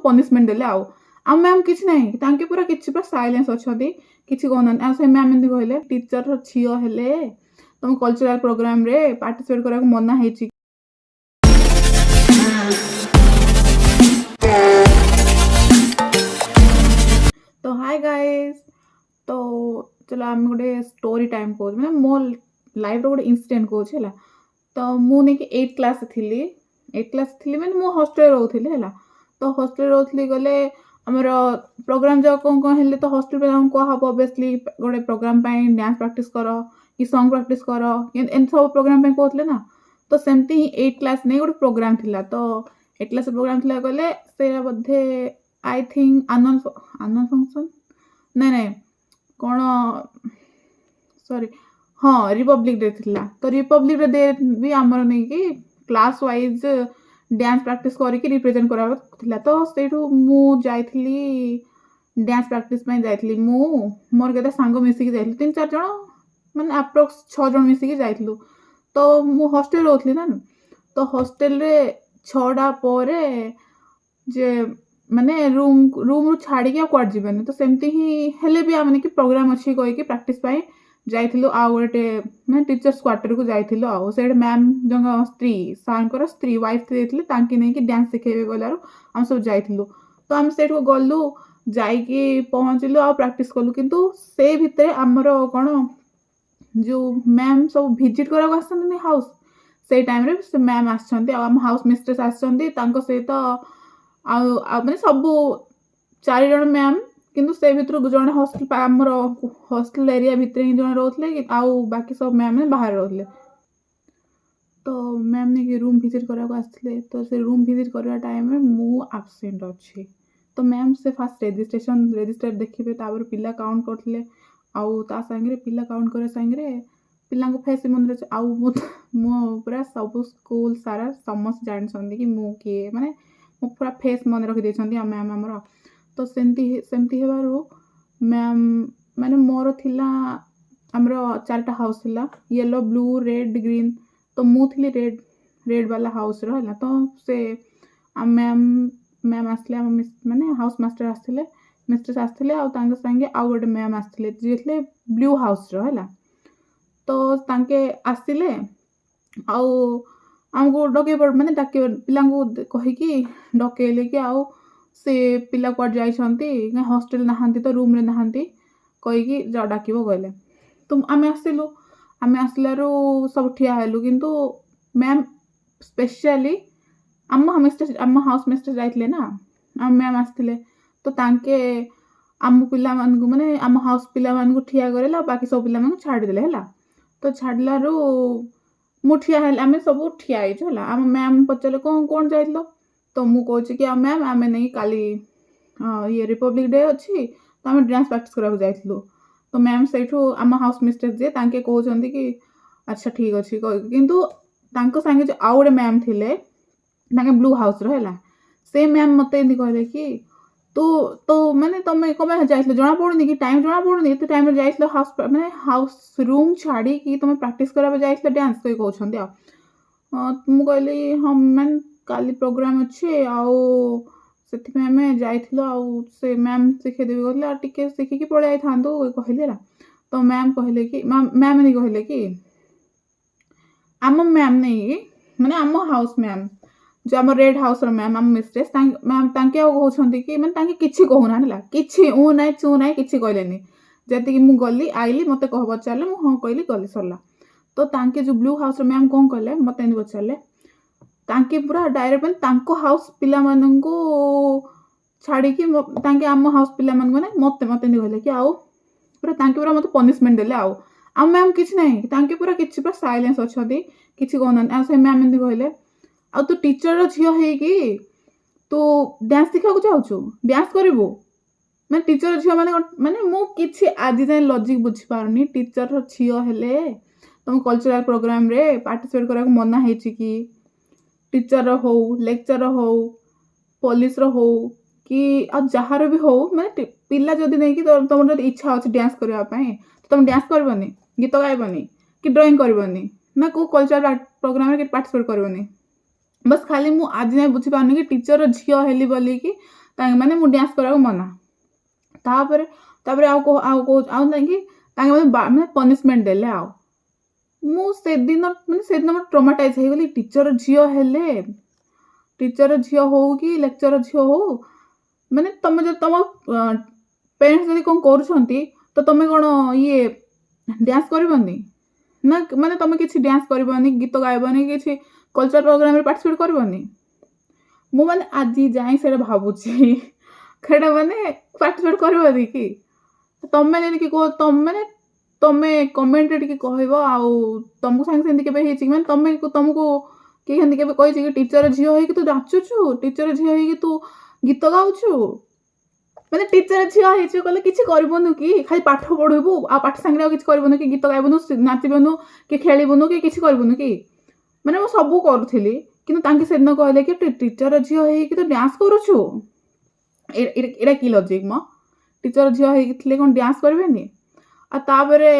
Punishment ଦେଲେ। ଆଉ ଆଉ ମ୍ୟାମ୍ କିଛି ନାହିଁ, ତାଙ୍କେ ପୁରା କିଛି ପୁରା ସାଇଲେନ୍ସ ଅଛନ୍ତି, କିଛି କହୁନାହାନ୍ତି। ଆଉ ସେ ମ୍ୟାମ୍ ଏମିତି କହିଲେ, ଟିଚରର ଝିଅ ହେଲେ ତମ କଲଚରାଲ ପ୍ରୋଗ୍ରାମରେ ପାର୍ଟିସିପେଟ୍ କରିବାକୁ ମନା ହେଇଛି। ତ ହାଇ ଗାଇସ୍, ତ ଚલો ଆମେ ଗୋଟେ ଷ୍ଟୋରି ଟାଇମ୍ କହୁଛୁ, ମାନେ ମୋ ଲାଇଫ୍ର ଗୋଟେ ଇନସିଡେଣ୍ଟ କହୁଛି, ହେଲା। ତ ମୁଁ ନେଇକି ଏଇଟ୍ କ୍ଲାସ୍ ଥିଲି। ଏଇଟ୍ କ୍ଲାସ୍ ଥିଲି ମାନେ ମୁଁ ହଷ୍ଟେଲରେ ରହୁଥିଲି, ହେଲା। ତ ହଷ୍ଟେଲରେ ରହୁଥିଲି ଗଲେ ଆମର ପ୍ରୋଗ୍ରାମ୍ ଯାକ କ'ଣ କ'ଣ ହେଲେ ତ ହଷ୍ଟେଲ ପିଲାଙ୍କୁ କୁହାହେବ ଅବଭିୟସଲି, ଗୋଟେ ପ୍ରୋଗ୍ରାମ୍ ପାଇଁ ଡ୍ୟାନ୍ସ ପ୍ରାକ୍ଟିସ୍ କର କି ସଙ୍ଗ୍ ପ୍ରାକ୍ଟିସ୍ କର, ଏମିତି ସବୁ ପ୍ରୋଗ୍ରାମ୍ ପାଇଁ କହୁଥିଲେ ନା। ତ ସେମିତି ହିଁ ଏଇଟ୍ କ୍ଲାସ୍ ନେଇ ଗୋଟେ ପ୍ରୋଗ୍ରାମ୍ ଥିଲା। ତ ଏଇଟ୍ କ୍ଲାସ୍ ପ୍ରୋଗ୍ରାମ୍ ଥିଲା କହିଲେ ସେଇଟା ବୋଧେ I think annual function, ନାଇଁ ନାଇଁ, କ'ଣ, ସରି, ହଁ, ରିପବ୍ଲିକ୍ ଡେ ଥିଲା। ତ ରିପବ୍ଲିକ୍ ଡେ ବି ଆମର ନେଇକି କ୍ଲାସ୍ ୱାଇଜ୍ ଡ୍ୟାନ୍ସ ପ୍ରାକ୍ଟିସ୍ କରିକି ରିପ୍ରେଜେଣ୍ଟ କରିବାକୁ ଥିଲା। ତ ସେଇଠୁ ମୁଁ ଯାଇଥିଲି, ଡ୍ୟାନ୍ସ ପ୍ରାକ୍ଟିସ୍ ପାଇଁ ଯାଇଥିଲି। ମୁଁ ମୋର କେତେ ସାଙ୍ଗ ମିଶିକି ଯାଇଥିଲୁ, ତିନି ଚାରି ଜଣ, ମାନେ ଆପ୍ରୋକ୍ସ ଛଅ ଜଣ ମିଶିକି ଯାଇଥିଲୁ। ତ ମୁଁ ହଷ୍ଟେଲରେ ରହୁଥିଲି ନା, ତ ହଷ୍ଟେଲରେ 6ଟା ପରେ ଯେ ମାନେ ରୁମ୍ରୁ ଛାଡ଼ିକି ଆଉ କୁଆଡ଼େ ଯିବେନି। ତ ସେମିତି ହିଁ ହେଲେ ବି ଆମେ କି ପ୍ରୋଗ୍ରାମ୍ ଅଛି କହିକି ପ୍ରାକ୍ଟିସ୍ ପାଇଁ ଯାଇଥିଲୁ। ଆଉ ଗୋଟେ ମାନେ ଟିଚର୍ସ କ୍ୱାର୍ଟରକୁ ଯାଇଥିଲୁ। ଆଉ ସେଇଠି ମ୍ୟାମ୍ ଜଣଙ୍କ ସ୍ତ୍ରୀ, ସାର୍ଙ୍କର ସ୍ତ୍ରୀ, ୱାଇଫ୍ ଯାଇଥିଲେ, ତାଙ୍କେ ନେଇକି ଡ୍ୟାନ୍ସ ଶିଖେଇବେ କହିଲାରୁ ଆମେ ସବୁ ଯାଇଥିଲୁ। ତ ଆମେ ସେଇଠୁ ଗଲୁ, ଯାଇକି ପହଞ୍ଚିଲୁ ଆଉ ପ୍ରାକ୍ଟିସ୍ କଲୁ। କିନ୍ତୁ ସେ ଭିତରେ ଆମର କ'ଣ ଯେଉଁ ମ୍ୟାମ୍ ସବୁ ଭିଜିଟ୍ କରିବାକୁ ଆସନ୍ତିନି ହାଉସ୍, ସେଇ ଟାଇମ୍ରେ ସେ ମ୍ୟାମ୍ ଆସିଛନ୍ତି ଆଉ ଆମ ହାଉସ୍ ମିଷ୍ଟ୍ରେସ୍ ଆସିଛନ୍ତି ତାଙ୍କ ସହିତ। ଆଉ ଆଉ ମାନେ ସବୁ ଚାରି ଜଣ ମ୍ୟାମ୍, କିନ୍ତୁ ସେ ଭିତରୁ ଜଣେ ହଷ୍ଟେଲ, ଆମର ହଷ୍ଟେଲ ଏରିଆ ଭିତରେ ହିଁ ଜଣେ ରହୁଥିଲେ, ଆଉ ବାକି ସବୁ ମ୍ୟାମ୍ ମାନେ ବାହାରେ ରହୁଥିଲେ। ତ ମ୍ୟାମ୍ ନେଇକି ରୁମ୍ ଭିଜିଟ୍ କରିବାକୁ ଆସିଥିଲେ। ତ ସେ ରୁମ୍ ଭିଜିଟ୍ କରିବା ଟାଇମ୍ରେ ମୁଁ ଆବସେଣ୍ଟ ଅଛି। ତ ମ୍ୟାମ୍ ସେ ଫାଷ୍ଟ ରେଜିଷ୍ଟ୍ରେସନ୍, ରେଜିଷ୍ଟର ଦେଖିବେ, ତାପରେ ପିଲା କାଉଣ୍ଟ କରୁଥିଲେ। ଆଉ ତା ସାଙ୍ଗରେ ପିଲା କାଉଣ୍ଟ କରିବା ସାଙ୍ଗରେ ପିଲାଙ୍କ ଫେସ୍ ମନେ ଅଛି। ଆଉ ମୁଁ ମୁଁ ପୁରା ସବୁ ସ୍କୁଲ ସାରା ସମସ୍ତେ ଜାଣିଛନ୍ତି କି ମୁଁ କିଏ, ମାନେ ମୁଁ ପୁରା ଫେସ୍ ମନେ ରଖିଦେଇଛନ୍ତି ଆମ ମ୍ୟାମ୍ ଆମର। ତ ସେମିତି ସେମିତି ହେବାରୁ ମ୍ୟାମ୍ ମାନେ ମୋର ଥିଲା, ଆମର ଚାରିଟା ହାଉସ୍ ଥିଲା, ୟେଲୋ, ବ୍ଲୁ, ରେଡ଼୍, ଗ୍ରୀନ୍। ତ ମୁଁ ଥିଲି ରେଡ଼୍ ବାଲା ହାଉସ୍ର, ହେଲା। ତ ସେ ମ୍ୟାମ୍ ମ୍ୟାମ୍ ଆସିଲେ, ଆମ ମାନେ ହାଉସ୍ ମାଷ୍ଟର ଆସିଥିଲେ, ମିଷ୍ଟ୍ରେସ୍ ଆସିଥିଲେ, ଆଉ ତାଙ୍କ ସାଙ୍ଗେ ଆଉ ଗୋଟେ ମ୍ୟାମ୍ ଆସିଥିଲେ, ଯିଏ ଥିଲେ ବ୍ଲୁ ହାଉସ୍ର, ହେଲା। ତ ତାଙ୍କେ ଆସିଲେ ଆଉ ଆମକୁ ଡକେଇ, ମାନେ ଡାକି, ପିଲାଙ୍କୁ କହିକି ଡକେଇଲେ କି ଆଉ ସେ ପିଲା କୁଆଡ଼େ ଯାଇଛନ୍ତି କାଇଁ, ହଷ୍ଟେଲ ନାହାନ୍ତି, ତ ରୁମ୍ରେ ନାହାନ୍ତି କହିକି ଯାଅ ଡାକିବ କହିଲେ। ତ ଆମେ ଆସିଲୁ। ଆମେ ଆସିଲାରୁ ସବୁ ଠିଆ ହେଲୁ। କିନ୍ତୁ ମ୍ୟାମ୍ ସ୍ପେଶିଆଲି ଆମ ମିଷ୍ଟ୍ରେସ୍, ଆମ ହାଉସ୍ ମିଷ୍ଟ୍ରେସ୍ ଯାଇଥିଲେ ନା, ଆମ ମ୍ୟାମ୍ ଆସିଥିଲେ। ତ ତାଙ୍କେ ଆମ ପିଲାମାନଙ୍କୁ, ମାନେ ଆମ ହାଉସ୍ ପିଲାମାନଙ୍କୁ ଠିଆ କରେଇଲେ ଆଉ ବାକି ସବୁ ପିଲାମାନଙ୍କୁ ଛାଡ଼ିଦେଲେ, ହେଲା। ତ ଛାଡ଼ିଲାରୁ ମୁଁ ଠିଆ ହେଲି, ଆମେ ସବୁ ଠିଆ ହେଇଛୁ, ହେଲା। ଆମ ମ୍ୟାମ୍ ପଚାରିଲେ, କ'ଣ କ'ଣ ଯାଇଥିଲ? ତ ମୁଁ କହୁଛି କି ଆଉ ମ୍ୟାମ୍, ଆମେ ନେଇକି କାଲି ଇଏ ରିପବ୍ଲିକ୍ ଡେ ଅଛି, ତ ଆମେ ଡ୍ୟାନ୍ସ ପ୍ରାକ୍ଟିସ୍ କରିବାକୁ ଯାଇଥିଲୁ। ତ ମ୍ୟାମ୍ ସେଇଠୁ ଆମ ହାଉସ୍ ମିଷ୍ଟ୍ରେସ୍ ଯିଏ, ତାଙ୍କେ କହୁଛନ୍ତି କି ଆଚ୍ଛା, ଠିକ୍ ଅଛି କହିକି। କିନ୍ତୁ ତାଙ୍କ ସାଙ୍ଗେ ଯେଉଁ ଆଉ ଗୋଟେ ମ୍ୟାମ୍ ଥିଲେ, ତାଙ୍କେ ବ୍ଲୁ ହାଉସ୍ର, ହେଲା। ସେ ମ୍ୟାମ୍ ମୋତେ ଏମିତି କହିଲେ କି ତୁ ତୋ ମାନେ ତମେ କ'ଣ ପାଇଁ ଯାଇଥିଲ? ଜଣା ପଡ଼ୁନି କି ଟାଇମ୍ ଜଣା ପଡ଼ୁନି? ଏତେ ଟାଇମ୍ରେ ଯାଇଥିଲ ହାଉସ୍, ମାନେ ହାଉସ୍ ରୁମ୍ ଛାଡ଼ିକି ତମେ ପ୍ରାକ୍ଟିସ୍ କରିବାକୁ ଯାଇଥିଲ ଡ୍ୟାନ୍ସ କହି କହୁଛନ୍ତି। ଆଉ ମୁଁ କହିଲି, ହଁ ମ୍ୟାମ୍, କାଲି ପ୍ରୋଗ୍ରାମ୍ ଅଛି ଆଉ ସେଥିପାଇଁ ଆମେ ଯାଇଥିଲୁ, ଆଉ ସେ ମ୍ୟାମ୍ ଶିଖେଇଦେବି କହିଲେ, ଆଉ ଟିକେ ଶିଖିକି ପଳେଇ ଆଇଥାନ୍ତୁ କହିଲି, ହେଲା। ତ ମ୍ୟାମ୍ କହିଲେ କି, ମ୍ୟାମ୍ ଏମିତି କହିଲେ କି ଆମ ମ୍ୟାମ୍ ନେଇକି, ମାନେ ଆମ ହାଉସ୍ ମ୍ୟାମ୍ ଯେଉଁ ଆମ ରେଡ଼୍ ହାଉସ୍ର ମ୍ୟାମ୍, ଆମ ମିଷ୍ଟ୍ରେସ୍ ମ୍ୟାମ୍, ତାଙ୍କେ ଆଉ କହୁଛନ୍ତି କି, ମାନେ ତାଙ୍କେ କିଛି କହୁନାହାନ୍ତି, ହେଲା। କିଛି ଉ ନାହିଁ, ଚୁ ନାହିଁ, କିଛି କହିଲେନି। ଯେତିକି ମୁଁ ଗଲି ଆଇଲି, ମୋତେ କହ ପଚାରିଲେ, ମୁଁ ହଁ କହିଲି, ଗଲି, ସରିଲା। ତ ତାଙ୍କେ ଯେଉଁ ବ୍ଲୁ ହାଉସ୍ର ମ୍ୟାମ୍ କ'ଣ କଲେ, ମୋତେ ଏମିତି ପଚାରିଲେ। ତାଙ୍କେ ପୁରା ଡାଇରେକ୍ଟ ମାନେ ତାଙ୍କ ହାଉସ୍ ପିଲାମାନଙ୍କୁ ଛାଡ଼ିକି ତାଙ୍କେ ଆମ ହାଉସ୍ ପିଲାମାନଙ୍କୁ, ମାନେ ମୋତେ ମୋତେ ଏମିତି କହିଲେ କି ଆଉ ପୁରା ତାଙ୍କେ ପୁରା ମୋତେ ପନିସମେଣ୍ଟ ଦେଲେ। ଆଉ ଆଉ ମ୍ୟାମ୍ କିଛି ନାହିଁ, ତାଙ୍କେ ପୁରା କିଛି ପୁରା ସାଇଲେନ୍ସ ଅଛନ୍ତି, କିଛି କହୁନାହାନ୍ତି। ଆଉ ସେ ମ୍ୟାମ୍ ଏମିତି କହିଲେ, ଆଉ ତୁ ଟିଚରର ଝିଅ ହେଇକି ତୁ ଡ୍ୟାନ୍ସ ଶିଖିବାକୁ ଯାଉଛୁ, ଡ୍ୟାନ୍ସ କରିବୁ? ମାନେ ଟିଚର ଝିଅ ମାନେ ମାନେ ମୁଁ କିଛି ଆଜି ଯାଏଁ ଲଜିକ୍ ବୁଝିପାରୁନି। ଟିଚରର ଝିଅ ହେଲେ ତମ କଲଚରାଲ ପ୍ରୋଗ୍ରାମରେ ପାର୍ଟିସିପେଟ୍ କରିବାକୁ ମନା ହେଇଛି କି? ଟିଚରର ହଉ, ଲେକ୍ଚରର ହଉ, ପୋଲିସର ହଉ କି ଆଉ ଯାହାର ବି ହଉ, ମାନେ ପିଲା ଯଦି ନେଇକି ତମର ଯଦି ଇଚ୍ଛା ଅଛି ଡ୍ୟାନ୍ସ କରିବା ପାଇଁ, ତ ତମେ ଡ୍ୟାନ୍ସ କରିବନି, ଗୀତ ଗାଇବନି କି ଡ୍ରଇଂ କରିବନି ନା କେଉଁ କଲଚରାଲ ପ୍ରୋଗ୍ରାମରେ ପାର୍ଟିସିପେଟ୍ କରିବନି? ବାସ୍ ଖାଲି ମୁଁ ଆଜି ଯାଏଁ ବୁଝିପାରୁନି କି ଟିଚରର ଝିଅ ହେଲି ବୋଲିକି ତାଙ୍କେ ମାନେ ମୁଁ ଡ୍ୟାନ୍ସ କରିବାକୁ ମନା। ତାପରେ ତାପରେ ଆଉ ଆଉ ଆଉ ନାଇଁକି ତାଙ୍କେ ମାନେ ମାନେ ପନିସମେଣ୍ଟ ଦେଲେ। ଆଉ ମୁଁ ସେଦିନ ମାନେ ସେଦିନ ମୁଁ ଟ୍ରମାଟାଇଜ୍ ହେଇଗଲି। ଟିଚର ଝିଅ ହେଲେ, ଟିଚର ଝିଅ ହଉ କି ଲେକ୍ଚର ଝିଅ ହଉ, ମାନେ ତମେ ଯଦି ତମ ପ୍ୟାରେଣ୍ଟସ୍ ଯଦି କ'ଣ କରୁଛନ୍ତି, ତ ତମେ କ'ଣ ଇଏ ଡ୍ୟାନ୍ସ କରିବନି ନା? ମାନେ ତମେ କିଛି ଡ୍ୟାନ୍ସ କରିବନି, ଗୀତ ଗାଇବନି, କିଛି କଲଚରାଲ ପ୍ରୋଗ୍ରାମରେ ପାର୍ଟିସିପେଟ୍ କରିବନି? ମୁଁ ମାନେ ଆଜି ଯାଏଁ ସେଇଟା ଭାବୁଛି, ସେଇଟା ମାନେ ପାର୍ଟିସିପେଟ୍ କରିବନି କି ତମେ? ଯଦି କି କୁହ, ତମେ ମାନେ ତମେ କମେଣ୍ଟରେ ଟିକେ କହିବ। ଆଉ ତମକୁ ସାଙ୍ଗେ ସେମିତି କେବେ ହେଇଛି କି? ମାନେ ତମେ ତମକୁ କିଏ ସେମିତି କେବେ କହିଛି କି ଟିଚର ଝିଅ ହେଇକି ତୁ ନାଚୁଛୁ, ଟିଚର ଝିଅ ହେଇକି ତୁ ଗୀତ ଗାଉଛୁ? ମାନେ ଟିଚର ଝିଅ ହେଇଛୁ କହିଲେ କିଛି କରିବୁନୁ କି? ଖାଲି ପାଠ ପଢ଼ିବୁ ଆଉ ପାଠ ସାଙ୍ଗରେ ଆଉ କିଛି କରିବୁନୁ କି? ଗୀତ ଗାଇବୁନୁ, ନାଚିବୁନୁ କି ଖେଳିବୁନୁ କି କିଛି କରିବୁନୁ କି? ମାନେ ମୁଁ ସବୁ କରୁଥିଲି, କିନ୍ତୁ ତାଙ୍କେ ସେଦିନ କହିଲେ କି ଟିଚର ଝିଅ ହେଇକି ତୁ ଡ୍ୟାନ୍ସ କରୁଛୁ। ଏଇଟା କି ଲଜିକ୍ ମ? ଟିଚର ଝିଅ ହେଇକି ଥିଲେ କ'ଣ ଡ୍ୟାନ୍ସ କରିବେନି? ଆଉ ତାପରେ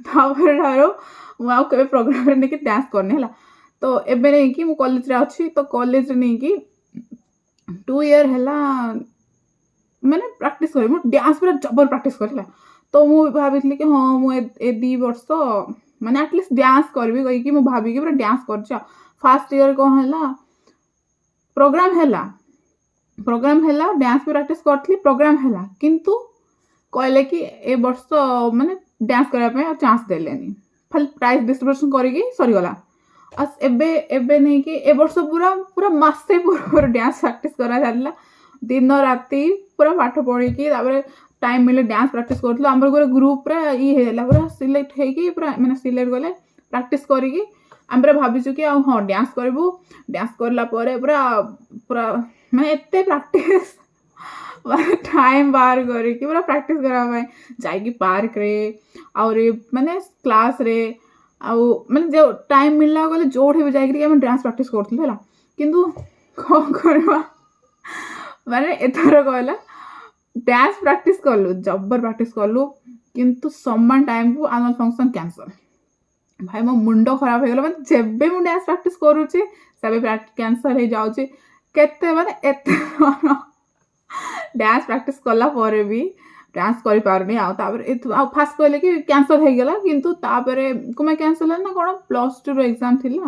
ତାପରେ ଠାରୁ ମୁଁ ଆଉ କେବେ ପ୍ରୋଗ୍ରାମରେ ନେଇକି ଡ୍ୟାନ୍ସ କରିନି ହେଲା। ତ ଏବେ ନେଇକି ମୁଁ କଲେଜରେ ଅଛି, ତ କଲେଜରେ ନେଇକି 2 ଇୟର୍ ହେଲା, ମାନେ ପ୍ରାକ୍ଟିସ୍ କରି ମୁଁ ଡ୍ୟାନ୍ସ ପୁରା ଜବର ପ୍ରାକ୍ଟିସ୍ କରି ହେଲା। ତ ମୁଁ ଭାବିଥିଲି କି ହଁ, ମୁଁ ଏ 2 ବର୍ଷ ମାନେ ଆଟଲିଷ୍ଟ ଡ୍ୟାନ୍ସ କରିବି କହିକି ମୁଁ ଭାବିକି ପୁରା ଡ୍ୟାନ୍ସ କରିଛି। ଆଉ ଫାର୍ଷ୍ଟ ଇୟର୍ କ'ଣ ହେଲା, ପ୍ରୋଗ୍ରାମ ହେଲା, ପ୍ରୋଗ୍ରାମ ହେଲା, ଡ୍ୟାନ୍ସ ବି ପ୍ରାକ୍ଟିସ୍ କରିଥିଲି, ପ୍ରୋଗ୍ରାମ ହେଲା, କିନ୍ତୁ କହିଲେ କି ଏ ବର୍ଷ ମାନେ ଡ୍ୟାନ୍ସ କରିବା ପାଇଁ ଆଉ ଚାନ୍ସ ଦେଲେନି, ଖାଲି ପ୍ରାଇଜ୍ ଡିଷ୍ଟ୍ରିବ୍ୟୁସନ୍ କରିକି ସରିଗଲା। ଆଉ ଏବେ ଏବେ ନେଇକି ଏ ବର୍ଷ ପୁରା ପୁରା ମାସେ ପୂର୍ବରୁ ଡ୍ୟାନ୍ସ ପ୍ରାକ୍ଟିସ୍ କରାଚାଲିଲା। ଦିନ ରାତି ପୁରା ପାଠ ପଢ଼ିକି, ତାପରେ ଟାଇମ୍ ମିଳିଲେ ଡ୍ୟାନ୍ସ ପ୍ରାକ୍ଟିସ୍ କରୁଥିଲୁ। ଆମର ଗୋଟେ ଗ୍ରୁପ୍ ପୁରା ଇଏ ହେଇଗଲା, ପୁରା ସିଲେକ୍ଟ ହେଇକି, ପୁରା ମାନେ ସିଲେକ୍ଟ ଗଲେ, ପ୍ରାକ୍ଟିସ୍ କରିକି ଆମେ ପୁରା ଭାବିଛୁ କି ଆଉ ହଁ, ଡ୍ୟାନ୍ସ କରିବୁ। ଡ୍ୟାନ୍ସ କରିଲା ପରେ ପୁରା ପୁରା ମାନେ ଏତେ ପ୍ରାକ୍ଟିସ୍, ମାନେ ଟାଇମ୍ ବାହାର କରିକି ପୁରା ପ୍ରାକ୍ଟିସ୍ କରିବା ପାଇଁ ଯାଇକି ପାର୍କରେ, ଆହୁରି ମାନେ କ୍ଲାସ୍ରେ, ଆଉ ମାନେ ଯେଉଁ ଟାଇମ୍ ମିଳିଲା ଗଲେ ଯେଉଁଠି ବି ଯାଇକିରି ଆମେ ଡ୍ୟାନ୍ସ ପ୍ରାକ୍ଟିସ୍ କରୁଥିଲୁ ହେଲା। କିନ୍ତୁ କ'ଣ କରିବା, ମାନେ ଏଥର କହିଲା ଡ୍ୟାନ୍ସ ପ୍ରାକ୍ଟିସ୍ କଲୁ, ଜବର ପ୍ରାକ୍ଟିସ୍ କଲୁ, କିନ୍ତୁ ସମାନ ଟାଇମ୍କୁ ଆନୁଆଲ୍ ଫଙ୍କସନ୍ କ୍ୟାନସଲ୍। ଭାଇ, ମୋ ମୁଣ୍ଡ ଖରାପ ହେଇଗଲା। ମାନେ ଯେବେ ମୁଁ ଡ୍ୟାନ୍ସ ପ୍ରାକ୍ଟିସ୍ କରୁଛି, ସେବେ କ୍ୟାନସଲ୍ ହେଇଯାଉଛି। କେତେ ମାନେ ଏତେ ଡ୍ୟାନ୍ସ ପ୍ରାକ୍ଟିସ୍ କଲା ପରେ ବି ଡ୍ୟାନ୍ସ କରିପାରୁନି। ଆଉ ତାପରେ ଆଉ ଫାଷ୍ଟ କହିଲେ କି କ୍ୟାନସଲ୍ ହେଇଗଲା, କିନ୍ତୁ ତାପରେ କ'ଣ ପାଇଁ କ୍ୟାନସଲ୍ ହେଲା ନା କ'ଣ ପ୍ଲସ୍ ଟୁର ଏକ୍ଜାମ୍ ଥିଲା,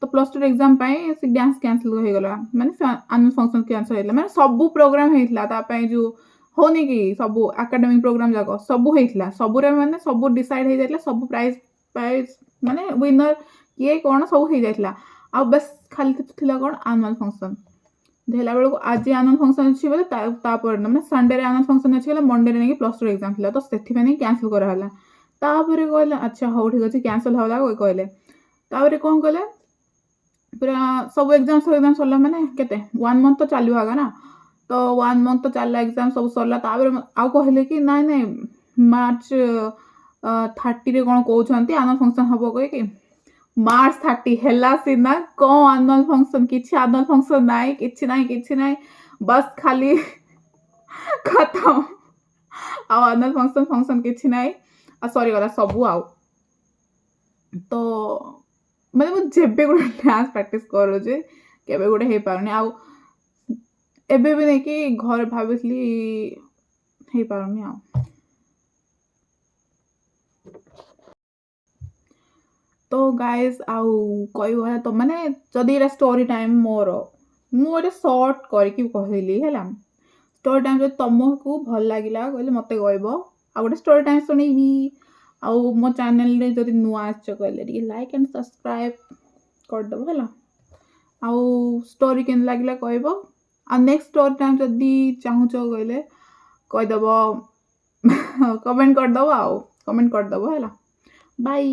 ତ ପ୍ଲସ୍ ଟୁର ଏକ୍ଜାମ୍ ପାଇଁ ସେ ଡ୍ୟାନ୍ସ କ୍ୟାନସଲ୍ ହେଇଗଲା, ମାନେ ଆନୁଆଲ୍ ଫଙ୍କସନ୍ କ୍ୟାନସଲ୍ ହେଇଗଲା। ମାନେ ସବୁ ପ୍ରୋଗ୍ରାମ୍ ହେଇଥିଲା ତା ପାଇଁ, ଯେଉଁ ହଉନି କି ସବୁ ଆକାଡେମିକ୍ ପ୍ରୋଗ୍ରାମ୍ ଯାକ ସବୁ ହେଇଥିଲା, ସବୁରେ ମାନେ ସବୁ ଡିସାଇଡ଼୍ ହେଇଯାଇଥିଲା, ସବୁ ପ୍ରାଇଜ୍ ପ୍ରାଇଜ୍ ମାନେ ୱିନର୍ କିଏ କ'ଣ ସବୁ ହେଇଯାଇଥିଲା। ଆଉ ବାସ୍ ଖାଲି ଥିଲା କ'ଣ ଆନୁଆଲ୍ ଫଙ୍କସନ୍। ହେଲା ବେଳକୁ ଆଜି ଆନୁଆଲ୍ ଫଙ୍କସନ୍ ଅଛି ବୋଲେ ତାପରଦିନ, ମାନେ ସଣ୍ଡେରେ ଆନୁଆଲ୍ ଫଙ୍କସନ୍ ଅଛି ବୋଲେ ମଣ୍ଡେରେ ନେଇକି ପ୍ଲସ୍ ଟୁର ଏକ୍ଜାମ୍ ଥିଲା, ତ ସେଥିପାଇଁ ନେଇ କ୍ୟାନସଲ୍ କରାହେଲା। ତାପରେ କହିଲେ ଆଚ୍ଛା ହଉ, ଠିକ୍ ଅଛି, କ୍ୟାନସଲ୍ ହେଲା କହିଲେ। ତାପରେ କ'ଣ କଲେ, ପୁରା ସବୁ ଏକ୍ଜାମ୍, ସବୁ ଏକ୍ଜାମ୍ ସରିଲା, ମାନେ କେତେ ୱାନ୍ ମନ୍ଥ ତ ଚାଲିବ ଆଗ ନା, ତ ୱାନ୍ ମନ୍ଥ ତ ଚାଲିଲା, ଏକ୍ଜାମ୍ ସବୁ ସରିଲା। ତାପରେ ଆଉ କହିଲେ କି ନାଇଁ ନାଇଁ, ମାର୍ଚ୍ଚ 30ରେ କ'ଣ କହୁଛନ୍ତି ଆନୁଆଲ୍ ଫଙ୍କସନ୍ ହେବ କହିକି। ମାର୍ଚ୍ଚ 30 ହେଲା ସିନା, କ'ଣ ଆନୁଆଲ୍ ଫଙ୍କସନ୍? କିଛି ଆନୁଆଲ୍ ଫଙ୍କସନ୍ ନାହିଁ, କିଛି ନାହିଁ, କିଛି ନାହିଁ, ବାସ୍ ଖାଲି ଖତମ। ଆଉ ଆନୁଆଲ୍ ଫଙ୍କସନ୍ ଫଙ୍କସନ୍ କିଛି ନାହିଁ, ଆଉ ସରିଗଲା ସବୁ। ଆଉ ତ ମାନେ ମୁଁ ଯେବେ ଗୋଟେ ଡ୍ୟାନ୍ସ ପ୍ରାକ୍ଟିସ୍ କରୁଛି, କେବେ ଗୋଟେ ହେଇପାରୁନି। ଆଉ ଏବେ ବି ନେଇକି ଘରେ ଭାବିଥିଲି, ହେଇପାରୁନି। ଆଉ ତ ଗାଇଜ୍, ଆଉ କହିବ ତ ମାନେ ଯଦି ଏଇଟା ଷ୍ଟୋରି ଟାଇମ୍ ମୋର, ମୁଁ ଏଇଟା ସର୍ଟ କରିକି କହିଲି ହେଲା। ଷ୍ଟୋରି ଟାଇମ୍ ଯଦି ତମକୁ ଭଲ ଲାଗିଲା କହିଲେ ମୋତେ କହିବ, ଆଉ ଗୋଟେ ଷ୍ଟୋରି ଟାଇମ୍ ଶୁଣେଇବି। ଆଉ ମୋ ଚ୍ୟାନେଲରେ ଯଦି ନୂଆ ଆସିଛ କହିଲେ ଟିକେ ଲାଇକ୍ ଆଣ୍ଡ ସବସ୍କ୍ରାଇବ୍ କରିଦେବ ହେଲା। ଆଉ ଷ୍ଟୋରି କେମିତି ଲାଗିଲା କହିବ, ଆଉ ନେକ୍ସଟ ଷ୍ଟୋରି ଟାଇମ୍ ଯଦି ଚାହୁଁଛ କହିଲେ କହିଦେବ, କମେଣ୍ଟ କରିଦେବ, ଆଉ କମେଣ୍ଟ କରିଦେବ ହେଲା। ବାଇ।